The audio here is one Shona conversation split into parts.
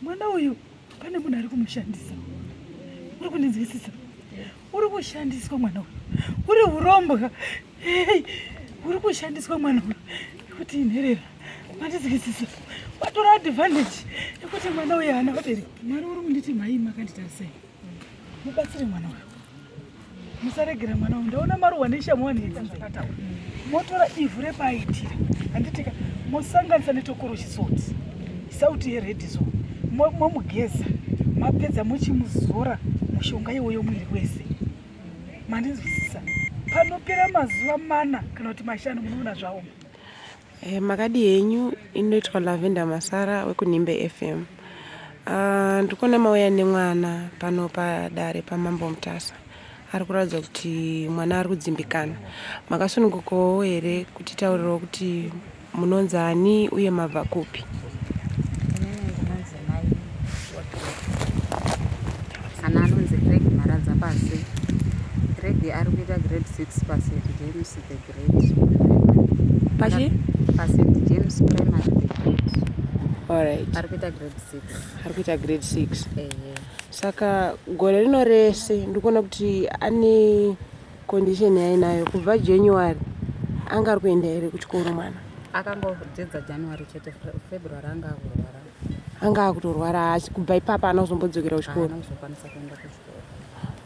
Mwana uyu pane munhu ari kumushandisa. Uri kundinzwisisa? Uri kushandiswa mwana uyu. Uri urombwa. Uri kushandiswa mwana uyu. Kuti inherera. Mandinzwisisa. Watora advantage yekuti mwana uyu haana vabereki. Mwari uri kunditi mhai makanditarisai. Mubatsire mwana uyu. Musaregera mwana uyu. Ndaona maruwa neshamu wani zvakataura. Motora ivhu repaaitira. Handitika mosanganisa netokorochi salt. Sauti yered so. Momugeza. Mapedza mochimuzora mushonga iwoyo mwiri wese. Mandinzwisisa. Panopera mazuva mana kana kuti mashanu munoona zvaoma. Eh, makadi henyu inoitwa Lavender Masara wekuNhimbe FM. Uh, ndikuona mauya nemwana pano padare paMambo Mutasa. Ari kuratidza kuti mwana ari kudzimbikana. Makasunungukawo here kutitaurirawo kuti munonzi ani uye mabva kupi? Ana anonzi Craig Maradza pasi. Craig ari kuita grade 6 paSt James the Great. Pachi? PaSt James Primary the Great. Alright. Ari kuita grade 6. Ari kuita grade 6. Ehe. Saka gore rino rese ndikuona kuti ane condition yainayo kubva January anga ari kuenda here kuchikoro mwana? Akangodzidza January chete February anga akurwara. Anga akutorwara asi kubva ipapa haana kuzombodzokera kuchikoro. Haana kuzokwanisa kuenda kuchikoro.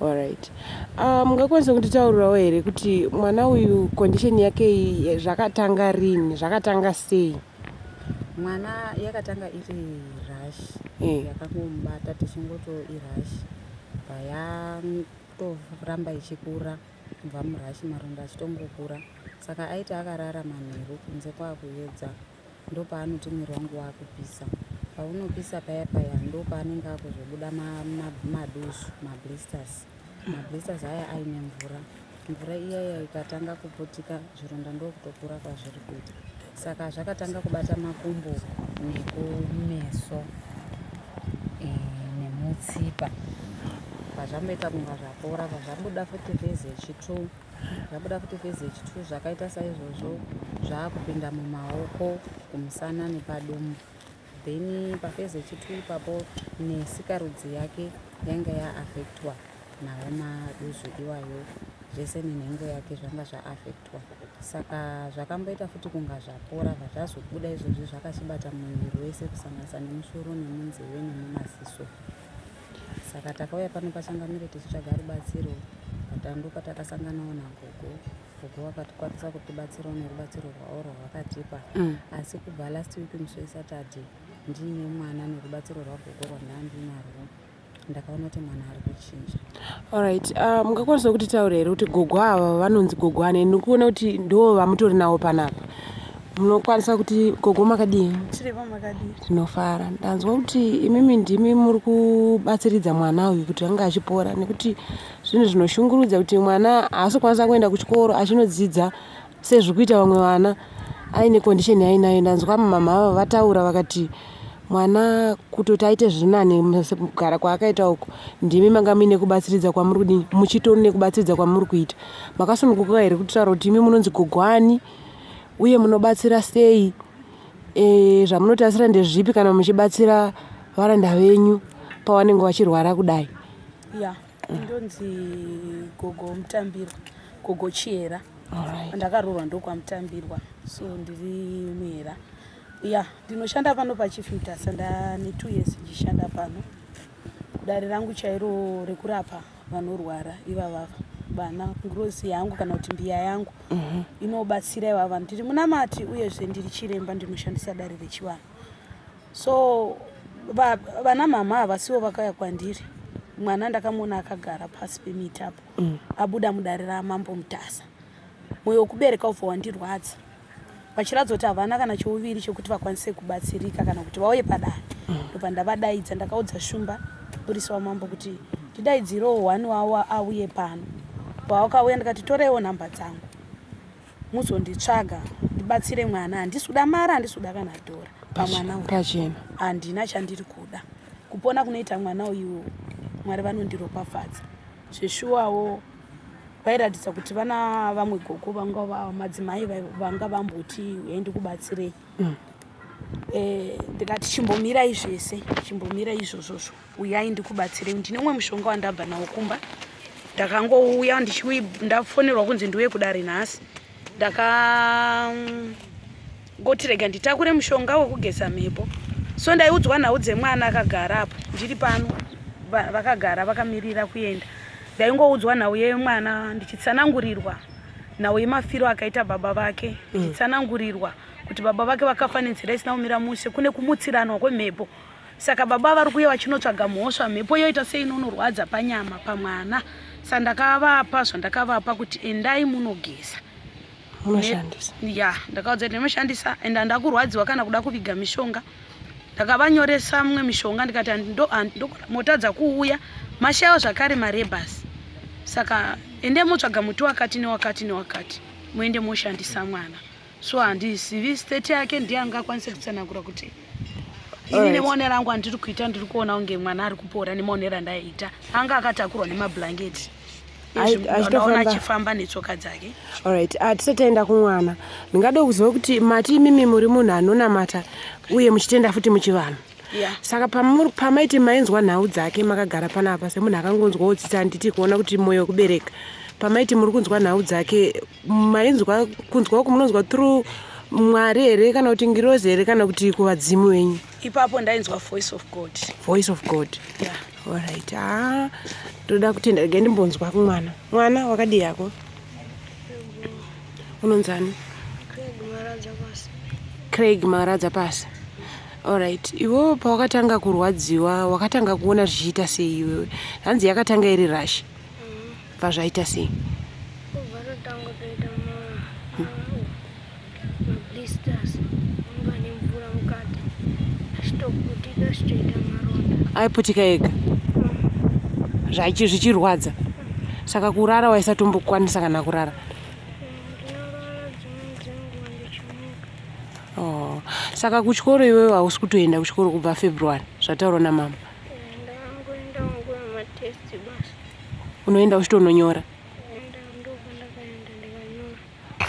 Alright. Uh, mungakwanisa kunditaurirawo here kuti mwana uyu condition yake iyi zvakatanga rini zvakatanga sei? Mwana yakatanga iri rash Eh. yakangomubata tichingoto irash bva yatoramba ichikura kubva murash maronda achitongokura saka aiti akarara manheru kunze kwaakuyedza ndopaanoti mwiri wangu waakupisa paunopisa paya paya ndopaanenge akuzobuda maduzu mablisters mablisters aya aine mvura mvura iyaya ikatanga kuputika zvironda ndokutokura kwazviri kuita saka zvakatanga kubata makumbo nekumeso e, nemutsipa pazvamboita kunga zvapora pazvabuda futi phase yechi2 zvabuda futi phase yechi2 zvakaita saizvozvo zvaakupinda mumaoko kumusana nepadumbu then paphase yechi2 ipapo nesikarudzi yake yanga yaaffectwa nawo maduzu iwayo zvese nenhengo yake zvanga zvaaffectwa saka zvakamboita futi kunga zvapora zvazvazobuda izvozvi zvakachibata muviri wese kusanganisa nemusoro nemunzeve nemumaziso saka takauya pano pachangamire tichitsvaga rubatsiro but ndopatakasanganawo nagogo gogo vakatikwanisa kutibatsirawo nerubatsiro rwavo rwavakatipa asi kubva last week musi wesaturday ndiine mwana nerubatsiro rwagogo rwandanga ndinarwo ndakaona kuti mwana ari kuchinja Alright. Uh, mungakwanisa kutitaura here kuti gogo ava vanonzi gogo ani? Ndikuona kuti ndo vamutori navo panapa. Munokwanisa kuti gogo makadii? Tiripo makadii? Tinofara. Ndanzwa kuti imimi ndimi muri kubatsiridza mwana uyu kuti ange achipora nekuti zvinhu zvinoshungurudza kuti mwana haasi kukwanisa kuenda kuchikoro achinodzidza sezviri kuita vamwe vana aine condition yainayo. Ndanzwa mama ava vataura vakati mwana kutoti aite zviri nani kugara kwaakaita uku ndimi manga muine kubatsiridza kwamuri kudini muchitori nekubatsiridza kwamuri kuita. Makasununguka here kutaura kuti imi munonzi gogo ani uye munobatsira sei e, zvamunotarisira ndezvipi kana muchibatsira varanda venyu pavanenge vachirwara kudai? Ya, ndonzi gogo Mutambirwa, gogo Chihera. Alright. Ndakaroorwa ndokwamutambirwa, so ndiri muhera. Ya, ndinoshanda pano paChief Mutasa, ndane 2 years ndichishanda pano. Dare rangu chairo rekurapa vanorwara ivavava vana ngirozi yangu kana kuti mbiya yangu inobatsira ivava. Ndiri munamati uyezve ndiri chiremba ndinoshandisa dare rechivanhu. So vana mama havasivo vakauya kwandiri. Mwana ndakamuona akagara pasi pemiti apo abuda mudare ramambo Mutasa. Mwoyo wekubereka ubva wandirwadza vachiratidza kuti havana kana chouviri chekuti vakwanise kubatsirika kana kuti vauye padare. Ndobva ndavadaidza, ndakaudza Shumba mupurisa wamambo kuti ndidaidzirewo one wavo auye pano. Pavakauya ndikati toreiwo nhamba dzangu muzonditsvaga ndibatsire mwana, handisi kuda mari, handisi kuda kana dhora pamwana uyu, Pachena. handina chandiri kuda. Kupona kunoita mwana uyu Mwari vanondiropafadza. Zveshuwawo vairatidza kuti vana vamwe gogo vanga madzimai vanga vamboti huyai ndikubatsirei. Mm. Eh, ndikati chimbomirai zvese, chimbomirai izvozvozvo. Uyai ndikubatsirei. Ndine umwe mushonga wandabva nawo kumba. Ndakangouya ndafonerwa kunzi ndiuye kudare nhasi. Ndakangoti rega nditakure mushonga wekugeza mhepo. So ndaiudzwa nhau dzemwana akagara apo ndiri pano vakagara vakamirira kuenda. Ndaingoudzwa nhau yemwana ndichitsanangurirwa nhau yemafiro akaita baba vake mm. ndichitsanangurirwa kuti baba vake vakafa nenzira isina kumira mushe kune kumutsiranwa kwemhepo Saka baba vari kuuya vachinotsvaga mhosva, mhepo yoita sei inonorwadza panyama pamwana. Sa ndakavapa zvandakavapa kuti endai munogeza. Munoshandisa. Ya, ndakaudza kuti ndinoshandisa and handakurwadziwa kana kuda kuviga mishonga. Ndakavanyoresa mumwe mishonga ndikati motadza kuuya mashaiwa zvakare marebus. Saka endai motsvaga muti wakati newakati newakati muende moshandisa mwana. So handizivi state yake ndiye angakwanise kutsanangura kuti ini nemaonero angu andiri kuita ndiri kuona kunge mwana ari kupora nemaonero andaiita anga akatakurwa nemablanketi ndaona achifamba netsoka dzake. Alright, ah, tisati taenda kumwana ndingade kuziva kuti mati imimi muri munhu anonamata uye muchitenda futi muchivanhu Yeah. Saka pamaiti mainzwa nhau dzake makagara panapa semunhu akangonzwawo tsitsi handiti kuona kuti moyo wekubereka pamaiti muri kunzwa nhau dzake mainzwa kunzwa uku munonzwa through Mwari here kana kuti ngirozi here kana kuti kuvadzimu venyu? Ipapo ndainzwa voice of God. Voice of God. Yeah. Alright. Ah, ndoda kutenda rega ndimbonzwa kumwana. Mwana wakadii hako? Unonzani? Craig Maradza pasi. Craig Maradza pasi. Alright. Iwewe pawakatanga kurwadziwa wakatanga kuona zvichiita sei iwewe? Hanzi yakatanga iri rush. Bva zvaita sei? Kubva totanga toita mablisters anga ane mvura mukati achitoputika achitoita maronda. Aiputika ega zvichirwadza saka kurara waisatombokwanisa kana kurara? Ndinorara dzimweni dzenguva ndichimuka. Oh. Saka kuchikoro iwewe hausi kutoenda kuchikoro kubva February zvataurwa namama? Ndakangoenda nguva yematest basi. Unoenda uchitononyora? Enda ndokwandakaenda ndikanyora.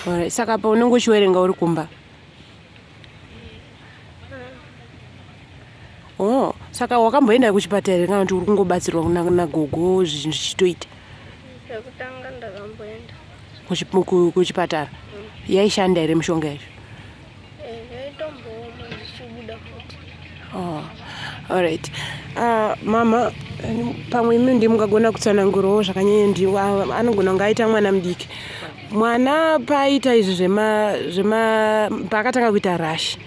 Alright, saka pa unenge uchiwerenga uri kumba? Oh, saka wakamboenda kuchipatara here kana kuti uri kungobatsirwa nagogo zvinhu zvichitoita? Pekutanga ndakamboenda. Kuchipatara? Yaishanda here mishonga yacho? Eh, yaitombooma zvichibuda futi. Oh, alright. Uh, mama pamwe imi ndi mungagona kutsanangurawo zvakanyanya ndi anogona kunge aita mwana mudiki mwana paaita izvi zvema zvema paakatanga kuita rush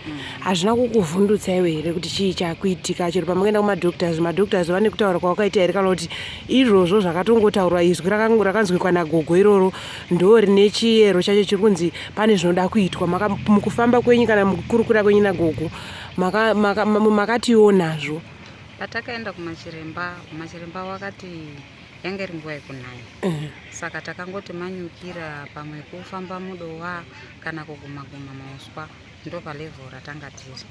hazvina kukuvhundutsa iwe here kuti chii chakuitika chero pamakaenda kumadoctors madoctors vane kutaura kwavakaita here kana kuti izvozvo zvakatongotaurwa izwi rakanzwikwa nagogo iroro ndo rine chiyero chacho chiri kunzi pane zvinoda kuitwa mukufamba kwenyu kana mukukurukura kwenyu nagogo makatiwo nazvo. Patakaenda kumachiremba, machiremba wakati yanga iri nguva yekunaya saka takangoti manyukira pamwe kufamba mudowa kana kuguma guma mauswa ndopalevel ratanga tiri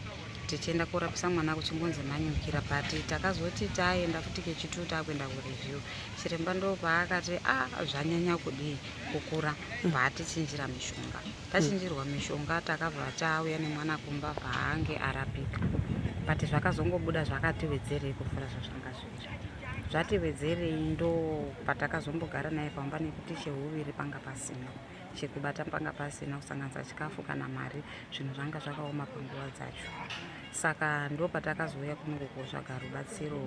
tichienda korapisa mwana kuchingonzi manyukira but takazoti taenda futi kechitu takuenda kureview chiremba ndopaakati a ah, zvanyanya kudii kukura bvaatichinjira mishonga tachinjirwa mishonga takabva tauya nemwana kumba bvaange arapika but zvakazongobuda zvakatiwedzerei kupfuura zvazvanga zviri zvatiwedzerei ndo patakazombogara naye pamba nekuti cheuviri panga pasina chekubata panga pasina kusanganisa chikafu kana mari zvinhu zvanga zvakaoma panguva dzacho saka ndo patakazouya kunoku kotsvaga rubatsiro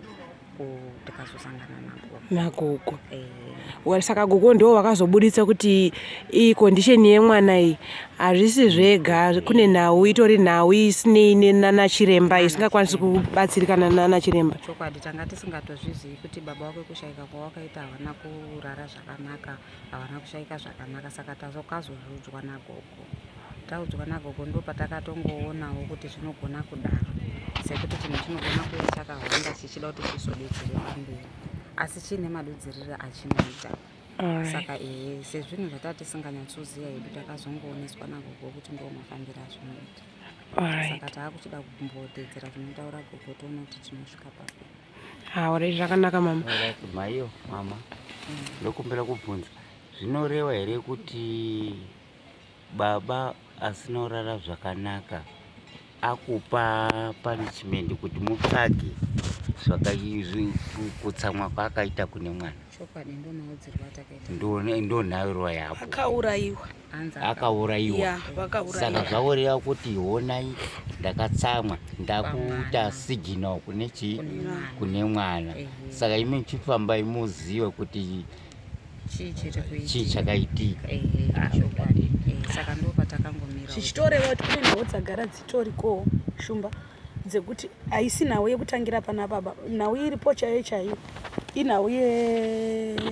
tikazosangana nagogo nagogo eh. Saka gogo ndo vakazoburitsa kuti iyi condition yemwana iyi hazvisi zvega kune nhau itori nhau isinei nana chiremba isingakwanisi kubatsirikana nana chiremba. Chokwadi tanga tisingatozvizivi kuti baba wake kushaika kwawakaita havana kurara zvakanaka havana kushaika zvakanaka saka tazokazozviudzwa nagogo. Taudzwa nagogo ndopatakatongoonawo kuti zvinogona kudaro sekuti chinhu chinogona kuve chakahwanda chichida kuti chizodedzere pamberi asi chiine madudzirire achinoita. Saka ehe sezvinhu zvataa tisinganyatsoziva hedu takazongooneswa nagogo kuti ndiwo mafambiro azvinoita. Saka taakuchida kumbotedzera zvinotaura gogo toona kuti tinosvika papi. Haure zvakanaka mama. Maiyo mama ndokumbira kubvunza zvinoreva here kuti baba asina kurara zvakanaka akupa punishment kuti mutsvage kutsamwa kwaakaita kune mwana chokwadi ndomaudzirwo atakaita ndonhaurwa yapo akaurayiwa akaurayiwa saka zvaureva kuti honai ndakatsamwa ndakuita signal kune chii kune mwana saka imi muchifambai muzive kuti chii chakaitika saka ndo patakangomira zvichitoreva kuti kune nhau dzagara dzitorikowo shumba dzekuti haisi nhau yekutangira pana baba nhau iripo chaiyo chaiyo inhau yemhepo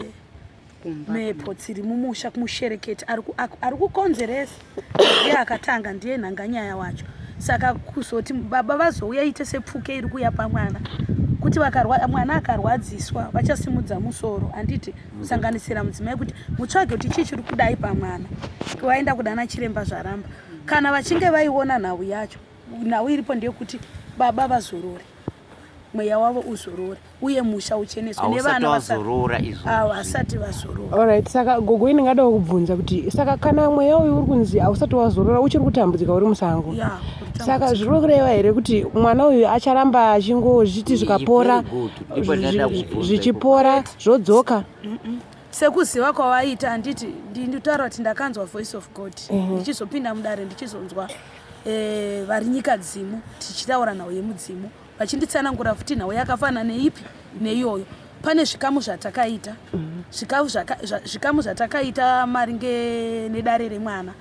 dziri mumusha kumushereketi ari kukonzeresa ndiye akatanga ndiye nhanganyaya wacho saka kuzoti baba vazouya ite sepfuke iri kuuya pamwana kuti mwana akarwadziswa vachasimudza musoro handiti kusanganisira mudzimai kuti mutsvage kuti chii chiri kudai pamwana vaenda kudana chiremba zvaramba kana vachinge vaiona nhau yacho Nhau iripo ndeyekuti baba vazorore, mweya wavo uzorore uye musha ucheneswe nevana vazorora izvo havasati vazorora. Alright, saka gogo ini ndingadawo kubvunza kuti saka kana mweya uyu uri kunzi hausati wazorora uchiri kutambudzika uri musango yeah, saka zviri kureva here kuti mwana uyu acharamba achingozviti zvikapora zvichipora zvodzoka? mm -mm. Sekuziva kwavaita handiti ndinotaura kuti ndakanzwa voice of God mhm. ndichizopinda mm -hmm. mudare ndichizonzwa eh, vari nyika dzimu tichitaura nhau yemudzimu vachinditsanangura futi nhau yakafanana neipi neiyoyo pane zvikamu zvatakaita mhm. zvikamu zvatakaita maringe nedare remwana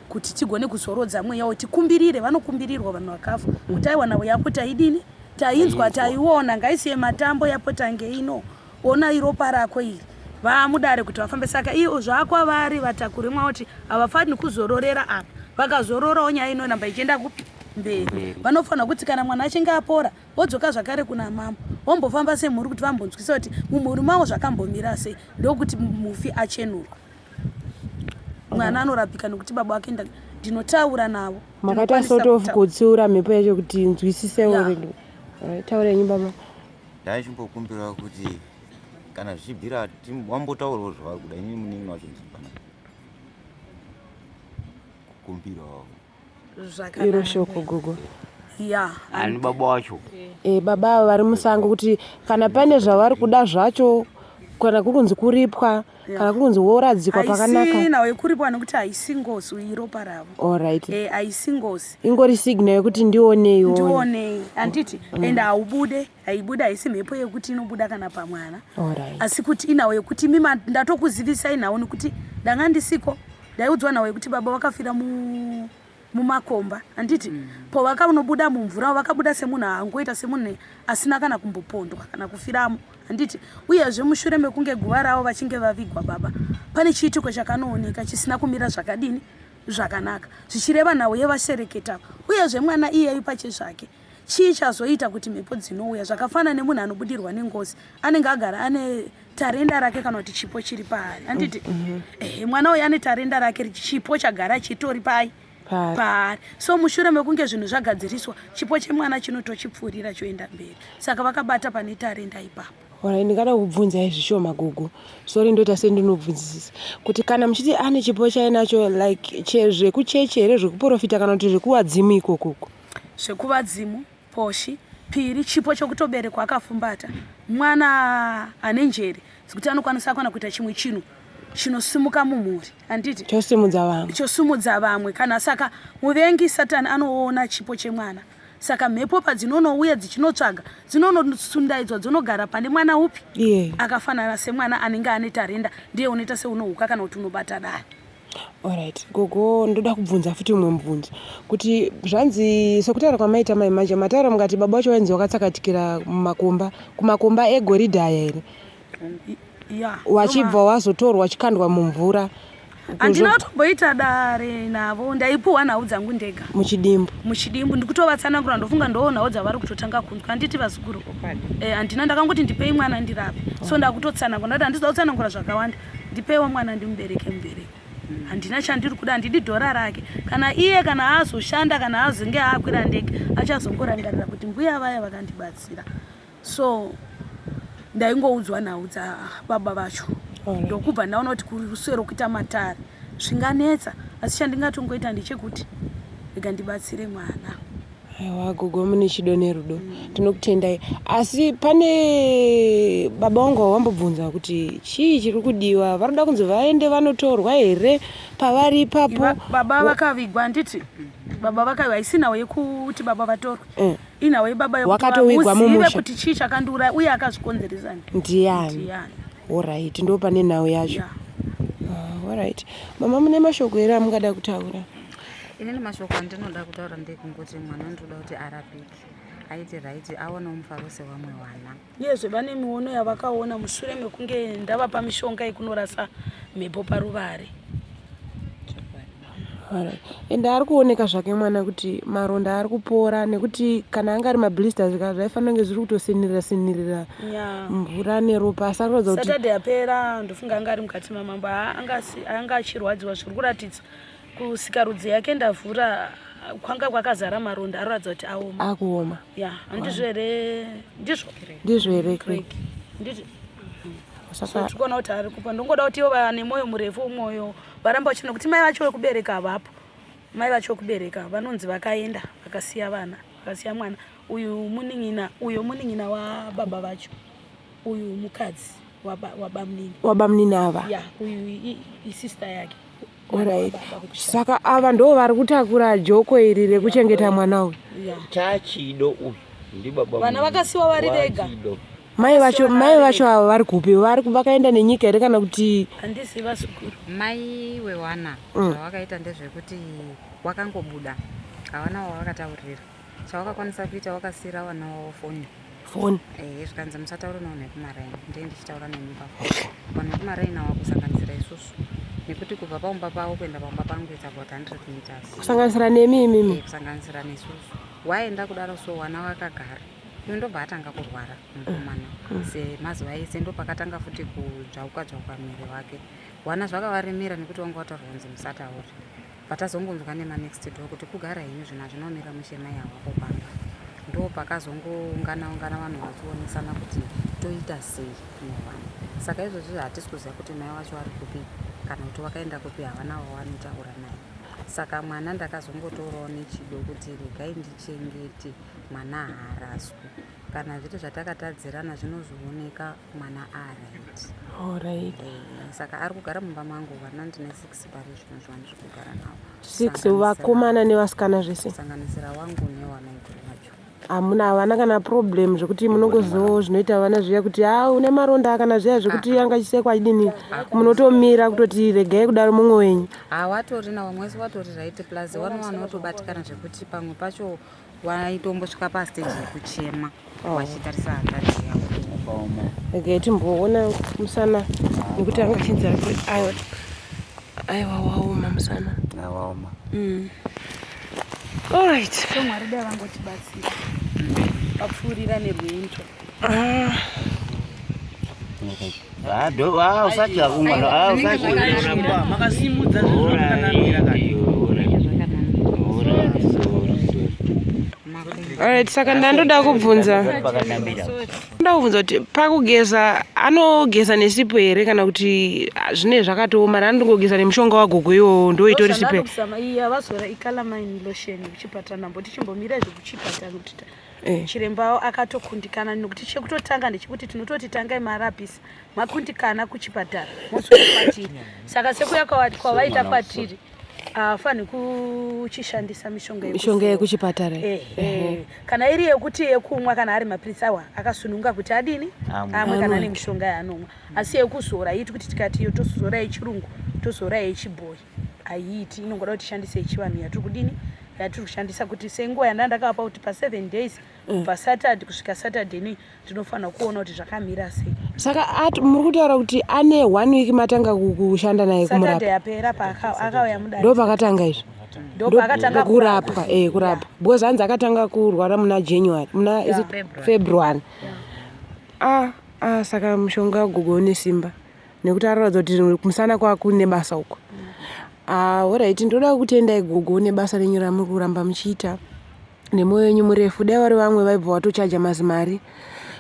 kuti tigone kuzorodza mweya uyu tikumbirire vanokumbirirwa vanhu vakafa mhm. kuti aiwa nhau yako taidini tainzwa taiona ngaisiye matambo yapotange ino Onai ropa rako iri vaamudare kuti vafambe saka iyo zvakwavari vatakuri mwa kuti havafaniri kuzororera apa vakazororawo nyaya inoramba ichienda kupi mberi vanofanira kuti kana mwana achinge apora vodzoka zvakare kuna mambo vombofamba semhuri kuti vambonzwisa kuti mumhuri mavo zvakambomira sei ndokuti mufi achenurwa mwana anorapika nekuti baba wake ndinotaura navo makaita sort of kutsiura mhepo yacho kuti nzwisisewo taura yenyu baba Ndaichimbokumbirawo kuti kana zvichibvira wambotaurawo zvavari kuda inini munin'ina wacho ndiri panapa kukumbirawo iro shoko gogo ya ani baba wacho e, baba ava vari musango kuti kana pane zvavari kuda zvacho kana kuri kunzi kuripwa kana kuri kunzi woradzikwa pakanaka haisi nhau yekuripwa nekuti haisi ngozi iropa ravo alright eh, haisi ngozi ingori signal yekuti ndioneiwo ndionei handiti mm. and haubude haibude haisi mhepo yekuti inobuda kana pamwana alright asi kuti inhau yekuti mima ndatokuzivisai nhau nekuti ndanga ndisiko ndaiudzwa nhau yekuti baba vakafira mu mumakomba handiti mm. pavakanobuda mumvura vakabuda semunhu angoita semunhu asina kana kumbopondwa kana kufiramo handiti uyezve mushure mekunge guva ravo vachinge vavigwa baba pane chiitiko chakanooneka chisina kumira zvakadini zvakanaka zvichireva nhau yevashereketa uyezve mwana iyeyu pachezvake chii chazoita kuti mhepo dzinouya zvakafanana nemunhu anobudirwa nengozi anenge agara ane tarenda rake kana kuti chipo chiri paari handiti mm -hmm. eh, mwana uyu ane tarenda rake chipo chagara chitori pai paari so mushure mekunge zvinhu zvagadziriswa chipo chemwana chinotochipfuurira choenda mberi saka vakabata pane tarenda ipapo Alright, ndingada kubvunzai zvishoma gogo. Sorry ndoita sendinobvunzisisa. Kuti kana muchiti ane chipo chainacho like zvekuchechi here zvekuprofita kana kuti zvekuvadzimu ikokoko? Zvekuvadzimu Poshi, Piri chipo chokutoberekwa akafumbata mwana ane njere dzekuti anokwanisa kana kuita chimwe chinhu chinosimuka mumhuri handiti chosimudza vamwe chosimudza vamwe kana saka muvengi satani anoona chipo chemwana saka mhepo padzinonouya dzichinotsvaga dzinonosundaidzwa dzinogara pane mwana upi yeah. akafanana semwana anenge ane tarenda ndiye unoita seunohuka kana kuti unobata dare Alright, gogo ndoda kubvunza futi umwe mubvunzo kuti zvanzi sekutaura kwamaita mai manje mataura mukati baba wacho wainzi wakatsakatikira mumakomba kumakomba egoridhe aya here yeah, wachibva wazotorwa wachikandwa mumvura handina kutomboita dare navo ndaipuhwa nhau dzangu ndega muchidimbu muchidimbu ndikutovatsanangura ndofunga ndoo nhau dzavari kutotanga kunzwa handiti vazukuru eh, handina ndakangoti ndipei mwana ndirape so ndakutotsanangura ndati handizida kutsanangura zvakawanda Ndipeiwo mwana ndimubereke mubereko. Handina chandiri kuda handidi dhora rake. Kana iye kana azoshanda kana azenge akwira ndege achazongorangarira kuti mbuya vaya vakandibatsira. So Ndaingoudzwa nhau dzababa vacho ndokubva ndaona kuti kurusero kuita matare zvinganetsa, asi chandingatongoita ndechekuti rega ndibatsire mwana. Aiwa gogo mune chido nerudo tinokutendai. Asi pane baba vangu vambobvunza kuti chii chiri kudiwa, vari kuda kunzi vaende vanotorwa here pavari ipapo? Baba vakavigwa handiti? Baba vakavigwa, haisi nhau yekuti baba vatorwe. Inhau yebaba yekuti Wakatowigwa vamuzive mumusha. kuti chii chakandiuraya uye akazvikonzeresa Ndiani? ndiani. Horaiti, ndo pane nhau yacho. Yeah. Ah, horaiti. Mama mune mashoko here amungada kutaura? Inini mashoko andinoda kutaura ndekungoti mwana ndinoda kuti arapike aite right aonewo mufaro sewamwe vana. Uyezve vane miono yavakaona mushure mekunge ndavapa mishonga yekunorasa mhepo paruvare. Ende ari kuoneka zvake mwana kuti maronda ari kupora nekuti kana anga ari mablisters ka zvaifanira kunge zviri kutosinirira sinirira mvura neropa asi ari kuratidza kuti Saturday yapera ndofunga anga ari mukati mamambo anga achirwadziwa zviri kuratidza kusikarudzi yake ndavhura kwanga kwakazara maronda aroratidza kuti aoma. Akuoma. Ya, handizvo here? Ndizvo. Ndizvo here Craig? Ndizvo. Saka tiri kuona kuti ari kupa ndongoda kuti ivo vane mwoyo murefu mwoyo varamba vachiona kuti mai vacho vekubereka havapo. Mai vacho vekubereka vanonzi vakaenda vakasiya vana vakasiya mwana uyu munin'ina uyo munin'ina wababa vacho uyu mukadzi wabamnini wabamnini ava ya uyu isister yake. Alright. Saka ava ndo vari kutakura joko iri rekuchengeta mwana uyu. Chachido uyu ndibaba. Vana vakasiwa vari vega. Mai vacho mai vacho ava vari kupi? Vari vakaenda nenyika here kana kuti handisi vazukuru. Mai wewana zvavakaita ndezvekuti wakangobuda hawana wavakataurira. Chawakakwanisa kuita wakasiira vana wavo foni. Foni. Eh, zvikanzi musataure navanhu vekumaraini. Ndiye ndichitaura nemi pafoni. Vanhu vekumaraini ava kusanganisira isusu. Nekuti kubva paumba pavo kuenda paumba pangu it's about 100 meters. Kusanganisira nemi imimi? Eh, kusanganisira nesusu. Waenda kudaro so wana wakagara. Uyu ndobva atanga kurwara mukomana. Semazuva ese ndopakatanga futi kudzvauka dzvauka mwiri wake. Wana zvakavaremera nekuti wanga wataurwa kunzi musataure. Patazongonzwa nema next door kuti kugara henyu zvinhu hazvina kumira mushe mai havapo pamba. Ndopakazongoungana ungana vanhu vachionesana kuti toita sei nevanhu. Saka izvozvi hatisi kuziva kuti mai wacho ari kupi kana kuti wakaenda kupi havana wavanotaura naye. Saka mwana ndakazongotorawo nechido kuti regai ndichengete mwana haaraswi. Kana zviri zvatakatadzirana zvinozooneka mwana aright. Alright. Saka ari kugara mumba mangu vana ndine 6 pari zvino zvandiri kugara navo. 6 vakomana nevasikana zvese. Kusanganisira wangu newamaiguru vacho. Hamuna havana kana problem zvekuti munongozivawo zvinoita vana zviya kuti ha une maronda kana zviya zvekuti anga achisekwa achidini munotomira kutoti regai kudaro mumwe wenyu. Hawatorina vamwe wese watori right plus wano vanotobatikana zvekuti pamwe pacho waitombosvika pastage yekuchema wachitarisa hanzvadzi yavo. Regai timboona musana nekuti anga achinzi aiwa aiwa waoma musana. Waoma. Alright. So Mwari dai vangotibatsira vapfuurira nerwendo. Usatya kumwana, usatya. Makasimudza zvinhu zvakanamira kani. Alright, saka ndandoda kubvunza. Ndoda kubvunza kuti pakugeza anogeza nesipo here kana kuti zvine zvakatooma anongogeza nemushonga wagogo iwowo ndoitori sipo. Ndozvandakuzama iyi yavazora icalamine lotion kuchipatara ndamboti chimbomira zvekuchipatara nokuti chiremba akatokundikana nokuti chekutotanga ndechekuti tinototi tangai marapisa makundikana kuchipatara moswera kwatiri saka sekuya kwavaita kwatiri haafanhi kuchishandisa mishonga mishonga yekuchipatara. Kana iri yekuti yekumwa kana ari mapiritsi awa akasununga kuti adini amwe kana ane mishonga yaanomwa, asi yekuzora haiiti kuti tikati iyo tozora yechirungu tozora yechibhoyi haiiti, inongoda kuti tishandise yechivanhu yatiri kudini yatiri kushandisa kuti senguva yandanga ndakavapa kuti pa 7 days kubva Saturday kusvika Saturday inoi ndinofanira kuona kuti zvakamira sei. Saka muri kutaura kuti ane 1 week matanga kushanda naye kumurapa? Saturday yapera akauya mudare. Ndo pakatanga izvi? Ndo paakatanga kurapwa, kurapwa. Because hanzi akatanga kurwara muna January, muna is it February. Saka mushonga wagogo une simba nekuti aroratidza kuti musana kwakune basa uko. Alright, ndoda kutendai gogo nebasa renyu ramuri kuramba muchiita nemwoyo wenyu murefu. Dai vari vamwe vaibva vatochaja mazimari.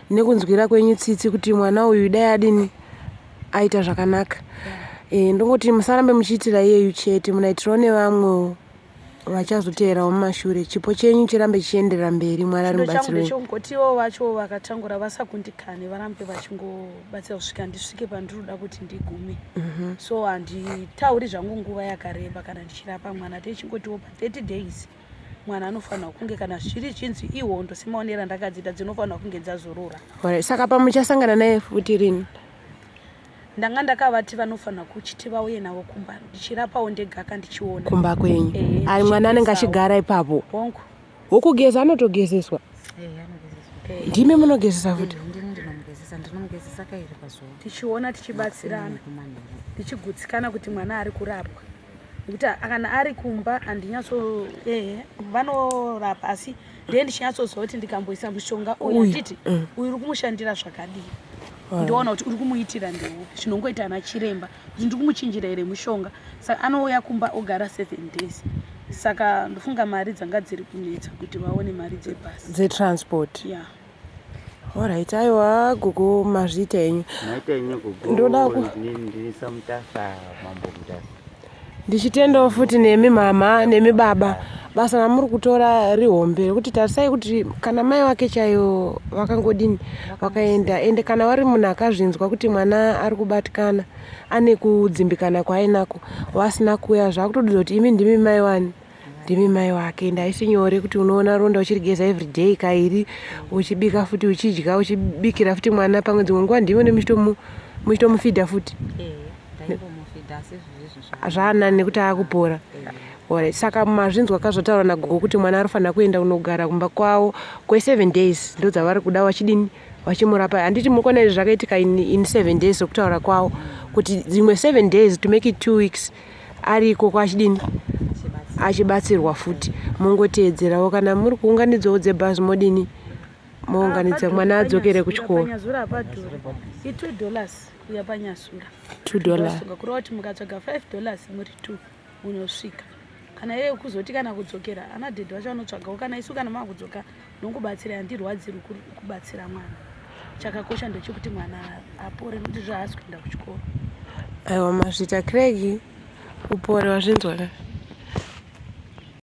Nekunzwira kwenyu tsitsi kuti mwana uyu dai adini aita zvakanaka. E, ndongoti musarambe muchiitira iyeyu chete, munaitirawo nevamwewo vachazoteerawo mumashure. Chipo chenyu chirambe chichienderera mberi, Mwari ari Chido changu mubatsiri wenyu. ndechekungoti ivo vacho vakatangura vasakundikane, varambe vachingobatsira kusvika ndisvike pandinoda kuti ndigume. So handitauri zvangu nguva yakareba kana ndichirapa mwana, techingotiwo pa 30 days mwana anofanirwa kunge, kana zviri chinzi ihondo semaonero andakadziita, dzinofanirwa kunge dzazorora. Alright, saka pamuchasangana naye futi rini? Ndanga ndakavati vanofanira kuchiti vauye navo kumba, ndichirapawo ndegaka ndichiona kumba kwenyu. Ehe, Ari mwana anenge ndichigezawo. achigara ipapo? Hongu. Wokugeza anotogezeswa? Anogezeswa. Ndimi munogezesa futi? Ndini ndinomugezesa, ndinomugezesa kairi pazuva. Tichiona, tichibatsirana. Kumanheru. Ndichigutsikana kuti mwana ari kurapwa, nekuti kana ari kumba handinyatso, ehe, vanorapa, asi ndee ndichinyatsoziva kuti ndikamboisa mushonga uyu Uyu, handiti uyu uri kumushandira zvakadii, ndoona kuti uri kumuitira ndeupi, zvinongoita ana chiremba kuti ndiri kumuchinjira here mushonga. Saka anouya kumba ogara 7 days, saka ndofunga mari dzanga dziri kunetsa kuti vaone mari dzebhasi. Dzetransport. Ya. Alright, aiwa gogo, mazviita henyu. Maita henyu gogo. Ndini ndini saMutasa, Mambo Mutasa. Ndichitendawo futi nemi mama nemi baba, basa ramuri kutora rihombe, rekuti tarisai kuti kana mai vake chaivo vakangodini vakaenda, ende kana vari munhu akazvinzwa kuti mwana ari kubatikana, ane kudzimbikana kwaainako, vasina kuuya, zvakutodudza kuti imi ndimi mai wani, ndimi mai wake. Ende haisi nyore kuti unoona ronda uchirigeza everyday kairi, uchibika futi, uchidya, uchibikira futi mwana. Pamwe dzimwe nguva ndimi muchitomufidha futi. Ndaimbomufidha, asi izvozvizvi Zvaanani nekuti aakupora. Alright, saka mazvinzwa kazotaura nagogo kuti mwana anofanira kuenda kunogara kumba kwavo kwe7 days, ndo dzavari kuda vachidini, vachimurapa. Handiti mukuona izvi zvakaitika in 7 days, sokutaura kwavo kuti dzimwe 7 days to make it 2 weeks ari ikoko achidini, achibatsirwa futi. Mungoteedzerawo kana muri kuunganidzawo dzebhazi, modini, mounganidza mwana adzokere kuchikoro. Panyazura hapadhuri, i$2 kuya panyazura. $2. Sunga kureva kuti mukatsvaga $5 muri 2 unosvika. Kana iye kuzoti kana kudzokera, ana dhedhi vacho vanotsvagawo, kana isu kana mava kudzoka nongobatsira. Handirwadziri kubatsira mwana, chakakosha ndechekuti mwana apore, nekuti zvaasi kuenda kuchikoro. Aiwa, mazvita. Craig, upore, wazvinzwa ka?